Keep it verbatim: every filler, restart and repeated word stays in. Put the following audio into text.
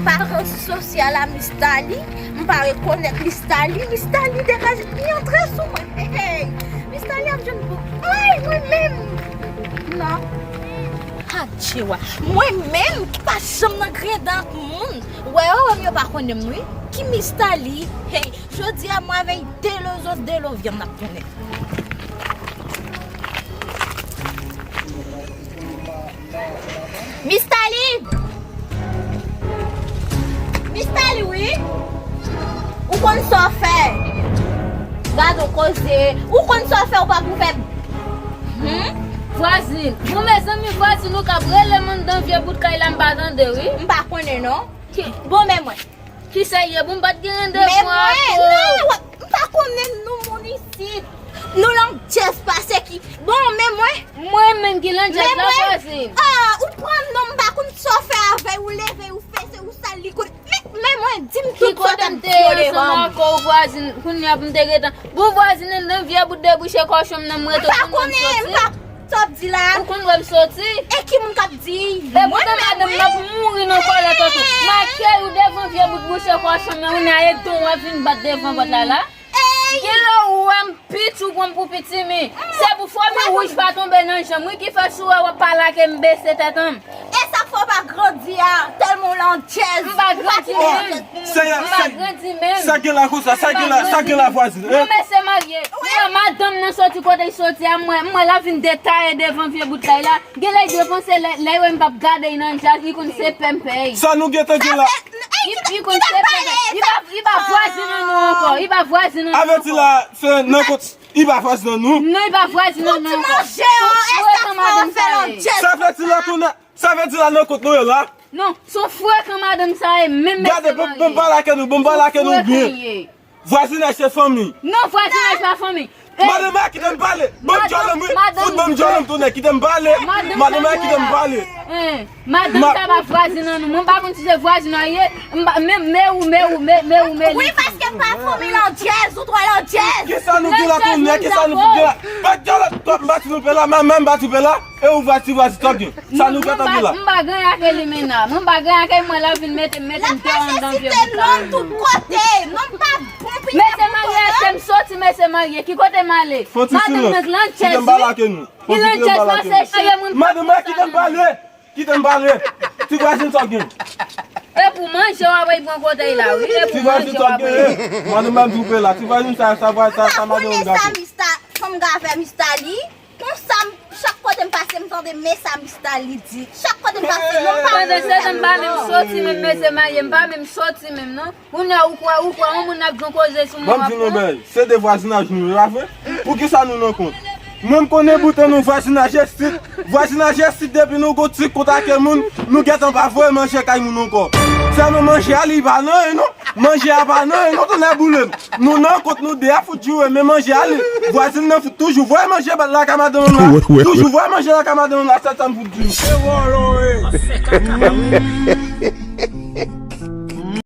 Pa rezo sosyal la, Miss Thalie. M pa rekonèt Miss Thalie. Miss Thalie degaje li antre sou mwen. Hey, hey. Miss Thalie ap jwenn pou. Ay, mwen menm. Non. Adje wa. Mwen menm ki pa janm nan griyen dan ak moun. Wè, wè, wè, m yo pa konnen m, wi. Ki Miss Thalie? Hey, jodi a mwen avèk de lo zòs, de lo vyann n ap tounen. Miss Thalie! Miss Thalie, wi! Ou konn sa w fè? Gad on koze. Ou konn sa w fè, ou pa pou fè. Hmm? Vwazin. Bon, mezanmi, vwazin, ou k ap rele m anndan vye bout kay la, m pa tande, wi. M pa konnen, non. Ki, bon, men mwen. Ki sa ye? Bon, m pa t gen randevou ak ou. Men mwen, non, m pa konnen nou moun isit. Nou landjèz pase ki. Bon, men mwen. Mwen menm ki landjèz la, vwazin. Ah, ou pran non, m pa konn sa w fè avè l, ou leve, ou fese, ou sal li kote. Men, men mwen, di m tout sa w t ap di yo devan m. Ki kote m te ye ansanm ak ou, vwazin? Kounye a pou m te gentan. Bon, vwazin, anndan vye bout de bouche kòchon m nan, m rete. M pa konnen, m pa Sa w ap di la? Ou konn wè m soti? E ki moun k ap di? E mwen poutan menm, madanm m ap mouri nan kòlè tonton. M akèy ou devan vye bout bouche kòchon nan, ou nan e don w ap vin bat devan pòt la la. Ey! Gen lè ou wè m piti, ou pran m pou pitimi. Se pou fò mi wouj pa tonbe nan je m, wi, ki fè si w wè w ap pale ak m bese tèt an. E sa k fè w pa grandi a, tèlman w landjèz. M pa grandi menm. M pa grandi menm. Sa gen la konsa, sa gen la, sa gen la vwazin, hein? Non, mesye marye. Mwen, madanm nan soti kote l soti a, mwen, mwen la vin detaye devan vye bout kay la. Gen lè l dwe panse lè, lè yo m p ap gade l nan jaz, li konn se pè m pè. Sa nou gentan gen la. Li, li konn se pè m pè. Li pa, li pa vwazin an nou ankò. Li pa vwazin an nou ankò. Avèti la, se nan kot, li pa vwazin an nou. Non, li pa vwazin an nou ankò. Son frekan madanm sa ye. Sa vle di la tounen. Sa vle di la nan kot nou ye la? Non, son frekan madanm sa ye, menm mesye marye. Gade, bon, bon, pale ak nou, bon, pale ak nou byen. Vwazinaj se fanmi. Non, vwazinaj pa fanmi. Madanm a kite m pale. Ban m djòl m, wi. Fout ban m djòl m tounen, kite m pale. Madanm a kite m pale. Madanm sa pa vwazin an nou. Mwen pa konn si se vwazin an ye. Men, men ou, men ou, men, men ou, men li. Wi, paske pa fanmi landjèz, ou twò landjèz. Kisa nou gen la tounen, kisa nou gen la? Ban m djòl m, m bati nou pe la, m, m bati pe la. E ou vwazin, vwazin, tande. Sa nou gentan gen la. M pa gen ak Elimena. Mwen pa gen ak mwen la vin mete, mete m deyò anndan vye bout la. Tout kote. Non, m pa bon pitit. Mesye marye, èske m soti, mesye marye? Ki kote m ale? Madanm nan landjèz, wi. Li landjèz pase cheri moun. Madanm, kite m pale. Kite m pale. Ti vwazin, sa w gen? E pou manje w ap pran kote la, wi. E pou manje w ap pran. Madanm, m di w pe la. Ti vwazin sa, sa, sa, sa madanm gate. Fò m gade Miss Thalie. Konsa, m, chak kote m pase, m tande men sa Miss Thalie di. Chak kote m pase, non, m pa. Tande, se tan m pa menm soti, menm mesye marye, m pa menm soti menm, non. Ou nan, ou kwè, ou kwè, yon moun ap di yon koze sou mwen, w ap pran. Ban m di nou bagay, se de vwazinaj nou ye, pa vre? Poukisa nou nan kont? Mwen, m konnen bout an nou vwazinaj esit. Vwazinaj esit, depi nou gon ti kont ak moun, nou gentan pa voye manje kay moun ankò. Sèlman manje a, li pa nan, e non. Manje a pa nan, e non, tonnè boule m. Nou nan kont nou de a fout joure, men manje a li. Vwazin nan fout toujou voye manje lakay madanm la. Toujou voye manje lakay madanm la, se sa m fout di nou. Se vòlò, wi.